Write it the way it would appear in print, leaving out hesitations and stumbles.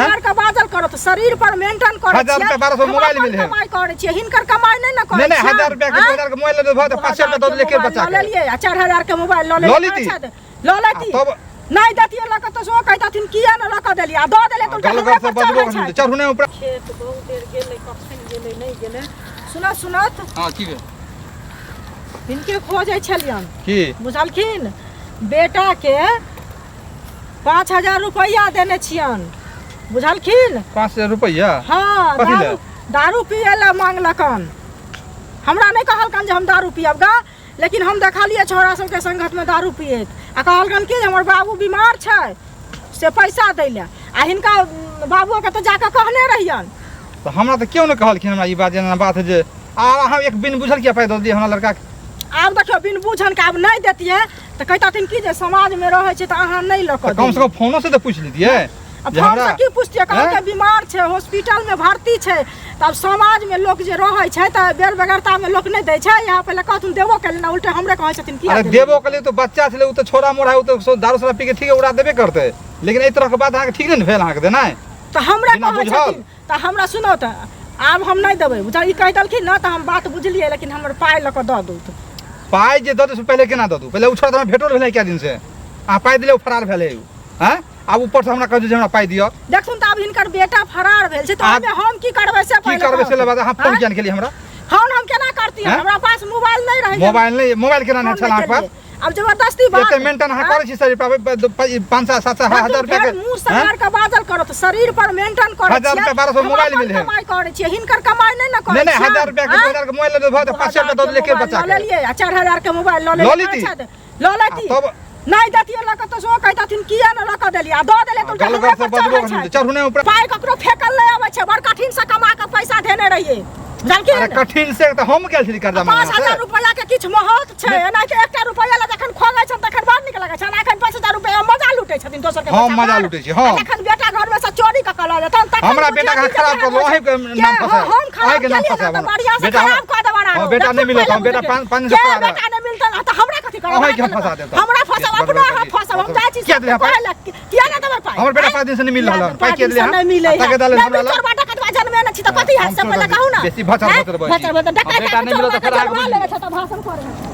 सम्हार के बाजल करत, शरीर पर मेंटेन करै। 1000 रुपया 1200 हम मोबाइल अपन मिले है। कमाई करै छियै, हिनकर कमाई नहि ने करै। नहीं नहीं, 1000 रुपया के 2000 के मोबाइल ले दो, 500 रुपया दऽ देलियै के बच्चा लऽ के। लेलियै आ 4000 के मोबाइल लऽ लऽ लेलियै। लेती। लऽ लेती। आ तब नहि देतियै लऽ कऽ तऽ सेहो कहितथिन किया ने लऽ कऽ देलियै, आ दऽ देलियै तऽ उल्टा गलगर हमरे से पर बजबो चढ़ै नहि छै। चढ़ू नहि ऊपर। खेत बहुत देर गेलै, कखन गेलै नहि गेलै। सुनत सुनत। हां, की भेल? हिनके खोजै छलियन। की? बुझलखिन, बेटाके 5000 रुपैआ देने छियन, बुझलखिन? 5000 रुपैआ? हँ। कथी लए? दारू, दारू पियै लए मांगलकन। हमरा नहि कहलकन जे हम दारू पियब गा, लेकिन हम देखलियै छौड़ा सबके संगतमे दारू पियैत, आ कहलकन कि जे हमर बाबू बीमार छै से पैसा दै लए। आ हिनका बाबुओके तऽ जाकऽ कहने रहियन। तऽ हमरा तऽ केओ नहि कहलखिन हमरा ई बात, जेना बात है जे आ अहाँ एक बिन बुझल किया पाइ दऽ दियै हमरा लड़का के? आब देखियौ, बिन बुझन के आब नहि देतियै तऽ कहितथिन कि जे समाजमे रहै छै तऽ अहाँ नहि लऽ कऽ तऽ कम से कम फोनो से तऽ पूछि लेतियै। आ जे फोन हमरा से की पुछतियै? कहलकै बीमार छै, हॉस्पिटलमे भर्ती छै। तब समाजमे लोक जे रहै छै तऽ बेर बेगरतामे लोक नहि दै छै। यहाँ पहिले कहथुन देबो केलियै ने, उल्टे हमरे कहै छथिन किया अरे देलियै? देबो के लिए तो बच्चा छलै, ओ तऽ छोड़ा मोड़ा, ओ तऽ दारू शराब पी के ठीक उड़ा देबे करतै, लेकिन एहि तरहके बात अहाँके ठीक नहि ने भेल अहाँके देनाइ। तऽ हमरा बिना कहै बुझल। छथिन तऽ हमरा सुनौ, तऽ आब हम नहि देबै, बुझल? ई कहि देलखिन ने तऽ हम बात बुझलियै, लेकिन हमर पाइ लऽ कऽ दऽ दू। पाइ जे दऽ दू से पहिले केना दऽ दू? पहिले ओ छोड़ा तऽ हमरा भेटो भेलै कए दिन से। अहाँ पाइ देले, ओ फरार भेलै ओ। आँय, आब ऊपरसँ हमरा कहै छै जे हमरा पाइ दिअ। देखथुन तऽ आब हिनकर बेटा फरार भेल छै तऽ ओहिमे हम की करबै से की पहिले करबै से कहू। बात। अहाँ फोन आँय? किया नहि केलियै हमरा? फोन हम केना करती? आँय? हमरा पास मोबाइल नहि रहै। मोबाइल नहि? मोबाइल केना नहि फोन छल नहि अहाँके पास? केलियै। आब जबरदस्ती बात एते मेंटेन अहाँ करै छी शरीर पर, 500 700 1000 रुपया के मुंह सम्हार के बाजल करत, शरीर पर मेंटेन करै। 1000 रुपया 1200 मोबाइल मिले है। कमाई करै छियै, हिनकर कमाई नहि ने करै। नहीं नहीं, 1000 रुपया के 2000 के मोबाइल ले दो, तऽ 500 रुपया दऽ देलियै के बच्चा लऽ के। लेलियै आ 4000 के मोबाइल लऽ लऽ लेलियै। लेती। अच्छा, लऽ लेती। आ तब नहि देतियै लऽ कऽ तऽ सेहो कहितथिन किया ने लऽ कऽ देलियै, आ दऽ देलियै तऽ उल्टा गलगर हमरे से पर बजबो चढ़ै नहि छै। चढ़ू नहि ऊपर। पाइ ककरो फेकल नहि अबै छै, बड़ कठिन से कमा कऽ पैसा धेने रहियै, बुझलखिन? अरे कठिन से तऽ हम गेल छली कर्जा पाँच मांगऽ से। हजार रुपैआ के किछु महत्व छै? एनाहिते एकटा रुपैआ लए जखन खोलै छनि तखन बड़ नीक लगै छनि। एखन 5000 रुपैआ मजा लूटै छथिन दोसर के हम बच्चा मजा पर। लूटै छी, हम। आ जखन बेटा घर में से चोरी कऽ के लऽ जेतन तखन हमरा बुझियौ बेटा के कि जे खराब कर केहन दो, होइ अहीं के छै। नाम के फंसायब। हम खराब अहीं के नाम केलियै ने फंसायब तऽ हमरा। बढ़िआँ से बेटा खराब कऽ देबनि हँ, आरो। बेटा नहि देखू मिलत, हम पहिले बेटा बुझियौ। पाँच पाँच दिन से के फरार है। बेटा नहि मिलतन तऽ हमरा कथी करब? अहीं के फंसा देब तऽ। हमरा फंसाब, बड़ अपनो बड़ अहाँ करी। फंसाब। हम जाइ छी किया देलियै सबके पाइ? कहै लए। किया नहि देबै पाइ? हमर बेटा 5 दिन से नहि मिल रहल हन। पाइ किया देलियै नहि मिलै अहाँ? तके देले नहि हमरा लग। चोरबा डकैतबा जनमे नहि छी तऽ कथी हैत हम से पहिले चोर कहू ने। बेसी भचर हैं? भचर बजै छी। भचर भचर आ डकैत बेटा नहि चोरबा मिलत तऽ फेर के अहाँके जनमा बुझि लेने छै तऽ भाषण करै है।